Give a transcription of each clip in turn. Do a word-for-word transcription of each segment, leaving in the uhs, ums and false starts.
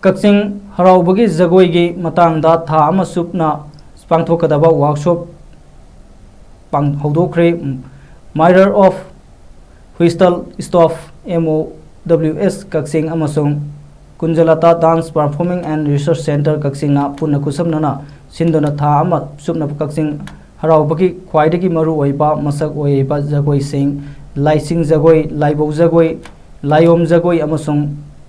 ꯀꯛꯆꯤꯡ ꯍꯔꯥꯎꯕꯒꯤ ꯖꯒꯣꯏꯒꯤ ꯃꯇꯥꯡꯗ ꯊꯥ ꯑꯃ ꯆꯨꯞꯅ ꯄꯥꯡꯊꯣꯛꯀꯗꯕ ꯋꯥꯔꯛꯁꯣꯞ ꯄꯥꯡ-, ꯍꯧꯗꯣꯛꯈ꯭ꯔꯦ꯫ Mayor of Whistle Stop, M O W S, ꯀꯛꯆꯤꯡ ꯑꯃꯁꯨꯡ ꯀꯨꯟꯖꯂꯇꯥ Dance Performing and Research Centre ꯀꯛꯆꯤꯡꯅ ꯄꯨꯟꯅ ꯈꯨꯠꯁꯝꯅꯅ ꯁꯤꯟꯗꯨꯅ ꯊꯥ ꯑꯃ ꯆꯨꯞꯅ ꯀꯛꯆꯤꯡ ꯍꯔꯥꯎꯕꯒꯤ ꯈ꯭ꯋꯥꯏꯗꯒꯤ ꯃꯔꯨꯑꯣꯏꯕ ꯃꯁꯛ ꯑꯣꯏꯔꯤꯕ ꯖꯒꯣꯏꯁꯤꯡ, ꯂꯥꯏꯆꯤꯡ ꯖꯒꯣꯏ, ꯂꯥꯏꯕꯧ ꯖꯒꯣꯏ, ꯂꯥꯏꯌꯣꯝ ꯖꯒꯣꯏ ꯑꯃꯁꯨꯡ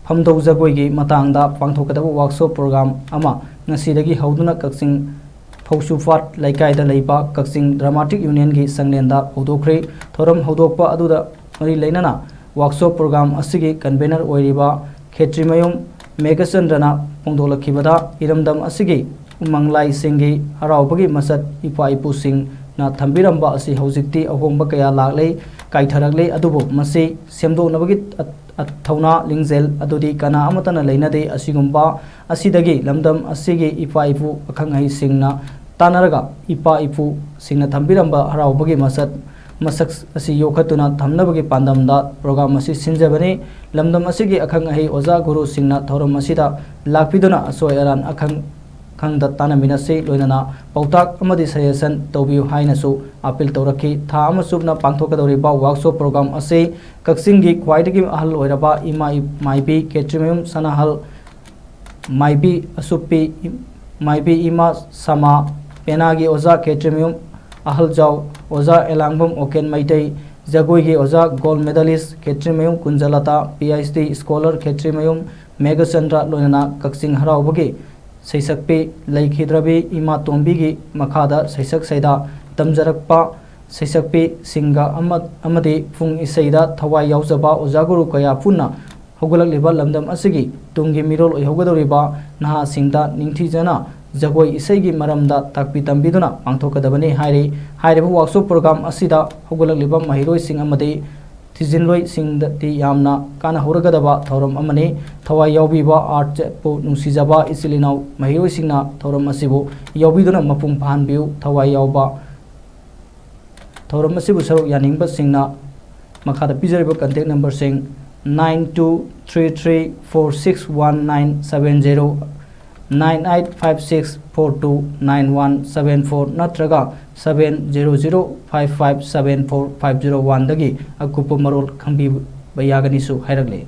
ꯐꯝꯗꯧ ꯖꯒꯣꯏꯒꯤ ꯃꯇꯥꯡꯗ ꯄꯥꯡꯊꯣꯛꯀꯗꯕ ꯋꯥꯔꯛꯁꯣꯞ ꯄ꯭ꯔꯣꯒ꯭ꯔꯥꯝ ꯑꯃ ꯉꯁꯤꯗꯒꯤ ꯍꯧꯗꯨꯅ ꯀꯛꯆꯤꯡ ꯐꯧꯁꯨꯄꯥꯠ ꯂꯩꯀꯥꯏꯗ ꯂꯩꯕ ꯀꯛꯆꯤꯡ ꯗ꯭ꯔꯃꯥꯇꯤꯛ ꯌꯨꯅꯤꯌꯟꯒꯤ ꯆꯥꯡꯂꯦꯟꯗ ꯍꯧꯗꯣꯛꯈ꯭ꯔꯦ꯫ ꯊꯧꯔꯝ ꯍꯧꯗꯣꯛꯄ ꯑꯗꯨꯗ ꯃꯔꯤ ꯂꯩꯅꯅ ꯋꯥꯔꯛꯁꯣꯞ ꯄ꯭ꯔꯣꯒ꯭ꯔꯥꯝ ꯑꯁꯤꯒꯤ ꯀꯟꯚꯦꯅꯔ ꯑꯣꯏꯔꯤꯕ ꯈꯦꯇ꯭ꯔꯤꯃꯌꯨꯝ ꯃꯦꯘꯆꯟꯗ꯭ꯔꯅ ꯐꯣꯡꯗꯣꯛꯂꯛꯈꯤꯕꯗ, ꯏꯔꯝꯗꯝ ꯑꯁꯤꯒꯤ ꯎꯃꯪ ꯂꯥꯏꯁꯤꯡꯒꯤ ꯍꯔꯥꯎꯕꯒꯤ ꯃꯁꯛ ꯏꯄꯥ ꯏꯄꯨꯁꯤꯡꯅ ꯊꯝꯕꯤꯔꯝꯕ ꯑꯁꯤ ꯍꯧꯖꯤꯛꯇꯤ ꯑꯍꯣꯡꯕ ꯀꯌꯥ ꯂꯥꯛꯂꯦ, ꯀꯥꯏꯊꯔꯛꯂꯦ꯫ ꯑꯗꯨꯕꯨ ꯃꯁꯤ ꯁꯦꯝꯗꯣꯛꯅꯕꯒꯤ ꯑ-, ꯑ-, ꯊꯧꯅꯥ ꯂꯤꯡꯖꯦꯜ ꯑꯗꯨꯗꯤ ꯀꯅꯥ ꯑꯃꯠꯇꯅ ꯂꯩꯅꯗꯦ꯫ ꯑꯁꯤꯒꯨꯝꯕ ꯑꯁꯤꯗꯒꯤ ꯂꯝꯗꯝ ꯑꯁꯤꯒꯤ ꯏꯄꯥ ꯏꯄꯨ ꯑꯈꯪ ꯑꯍꯩꯁꯤꯡꯅ ꯇꯥꯟꯅꯔꯒ ꯏꯄꯥ ꯏꯄꯨꯁꯤꯡꯅ ꯊꯝꯕꯤꯔꯝꯕ ꯍꯔꯥꯎꯕꯒꯤ ꯃꯁꯛ, ꯃꯁꯛ ꯑꯁꯤ ꯌꯣꯛꯈꯠꯇꯨꯅ ꯊꯝꯅꯕꯒꯤ ꯄꯥꯟꯗꯝꯗ ꯄ꯭ꯔꯣꯒ꯭ꯔꯥꯝ ꯑꯁꯤ ꯁꯤꯟꯖꯕꯅꯤ꯫ ꯂꯝꯗꯝ ꯑꯁꯤꯒꯤ ꯑꯈꯪ ꯑꯍꯩ ꯑꯣꯖꯥ ꯒꯨꯔꯨꯁꯤꯡꯅ ꯊꯧꯔꯝ ꯑꯁꯤꯗ ꯂꯥꯛꯄꯤꯗꯨꯅ ꯑꯁꯣꯏ ꯑꯔꯥꯟ ꯑꯈꯪ ꯈꯪꯗ ꯇꯥꯟꯅꯃꯤꯟꯅꯁꯤ, ꯂꯣꯏꯅꯅ ꯄꯥꯎꯇꯥꯛ ꯑꯃꯗꯤ ꯁꯖꯦꯁꯟ ꯇꯧꯕꯤꯌꯨ ꯍꯥꯏꯅꯁꯨ ꯑꯥꯄꯤꯜ ꯇꯧꯔꯛꯈꯤ꯫ ꯊꯥ ꯑꯃ ꯆꯨꯞꯅ ꯄꯥꯡꯊꯣꯛꯀꯗꯧꯔꯤꯕ ꯋꯥꯔꯛꯁꯣꯞ ꯄ꯭ꯔꯣꯒ꯭ꯔꯥꯝ ꯑꯁꯤ ꯀꯛꯆꯤꯡꯒꯤ ꯈ꯭ꯋꯥꯏꯗꯒꯤ ꯑꯍꯜ ꯑꯣꯏꯔꯕ ꯏꯃꯥ ꯏ-, ꯃꯥꯏꯕꯤ ꯈꯦꯇ꯭ꯔꯤꯃꯌꯨꯝ ꯁꯅꯥꯍꯜ ꯃꯥꯏꯕꯤ ꯑꯁꯨꯞꯄꯤ, ꯃꯥꯏꯕꯤ ꯏꯃꯥ ꯁꯃꯥ, ꯄꯦꯅꯥꯒꯤ ꯑꯣꯖꯥ ꯈꯦꯇ꯭ꯔꯤꯃꯌꯨꯝ ꯑꯍꯜꯖꯥꯎ, ꯑꯣꯖꯥ ꯑꯦꯂꯥꯡꯕꯝ ꯑꯣꯀꯦꯟ ꯃꯩꯇꯩ, ꯖꯒꯣꯏꯒꯤ ꯑꯣꯖꯥ ꯒꯣꯜ ꯃꯦꯗꯥꯂꯤꯁ ꯈꯦꯇ꯭ꯔꯤꯃꯌꯨꯝ ꯀꯨꯟꯖꯂꯇꯥ, ꯄꯤ ꯑꯩꯆ ꯗꯤ ꯁ꯭ꯀꯣꯂꯔ ꯈꯦꯇ꯭ꯔꯤꯃꯌꯨꯝ ꯃꯦꯘꯆꯟꯗ꯭ꯔ, ꯂꯣꯏꯅꯅ ꯀꯛꯆꯤꯡ ꯍꯔꯥꯎꯕꯒꯤ ꯁꯩꯁꯛꯄꯤ ꯂꯩꯈꯤꯗ꯭ꯔꯕꯤ ꯏꯃꯥ ꯇꯣꯝꯕꯤꯒꯤ ꯃꯈꯥꯗ ꯁꯩꯁꯛ ꯁꯩꯗꯥ ꯇꯝꯖꯔꯛꯄ ꯁꯩꯁꯛꯄꯤꯁꯤꯡꯒ ꯑꯃ-, ꯑꯃꯗꯤ ꯄꯨꯡ ꯏꯁꯩꯗ ꯊꯋꯥꯏ ꯌꯥꯎꯖꯕ ꯑꯣꯖꯥ ꯒꯨꯔꯨ ꯀꯌꯥ ꯄꯨꯟꯅ ꯍꯧꯒꯠꯂꯛꯂꯤꯕ ꯂꯝꯗꯝ ꯑꯁꯤꯒꯤ ꯇꯨꯡꯒꯤ ꯃꯤꯔꯣꯜ ꯑꯣꯏꯍꯧꯒꯗꯧꯔꯤꯕ ꯅꯍꯥꯁꯤꯡꯗ ꯅꯤꯡꯊꯤꯖꯅ ꯖꯒꯣꯏ ꯏꯁꯩꯒꯤ ꯃꯔꯝꯗ ꯇꯥꯛꯄꯤ ꯇꯝꯕꯤꯗꯨꯅ ꯄꯥꯡꯊꯣꯛꯀꯗꯕꯅꯤ ꯍꯥꯏꯔꯤ꯫ ꯍꯥꯏꯔꯤꯕ ꯋꯥꯔꯛꯁꯣꯞ ꯄ꯭ꯔꯣꯒ꯭ꯔꯥꯝ ꯑꯁꯤꯗ ꯍꯧꯒꯠꯂꯛꯂꯤꯕ ꯃꯍꯩꯔꯣꯏꯁꯤꯡ ꯑꯃꯗꯤ ꯊꯤꯖꯤꯟꯂꯣꯏꯁꯤꯡꯗꯗꯤ ꯌꯥꯝꯅ ꯀꯥꯟꯅꯍꯧꯔꯒꯗꯕ ꯊꯧꯔꯝ ꯑꯃꯅꯤ꯫ ꯊꯋꯥꯏ ꯌꯥꯎꯕꯤꯕ ꯑꯥꯔꯠꯄꯨ ꯅꯨꯡꯁꯤꯖꯕ ꯏꯆꯤꯜ ꯏꯅꯥꯎ ꯃꯍꯩꯔꯣꯏꯁꯤꯡꯅ ꯊꯧꯔꯝ ꯑꯁꯤꯕꯨ ꯌꯥꯎꯕꯤꯗꯨꯅ ꯃꯄꯨꯡ ꯐꯥꯍꯟꯕꯤꯌꯨ꯫ ꯊꯋꯥꯏ ꯌꯥꯎꯕ ꯊꯧꯔꯝ ꯑꯁꯤꯕꯨ ꯁꯔꯨꯛ ꯌꯥꯅꯤꯡꯕꯁꯤꯡꯅ ꯃꯈꯥꯗ ꯄꯤꯖꯔꯤꯕ contact ꯅꯝꯕꯔꯁꯤꯡ nine two three three four six one nine seven zero, nine eight five six four two nine one seven four ꯅꯠꯇ꯭ꯔꯒ seven zero zero five five seven four five zero one ꯗꯒꯤ ꯑꯀꯨꯞꯄ ꯃꯔꯣꯜ ꯈꯪꯕꯤꯕ ꯌꯥꯒꯅꯤꯁꯨ ꯍꯥꯏꯔꯛꯂꯤ꯫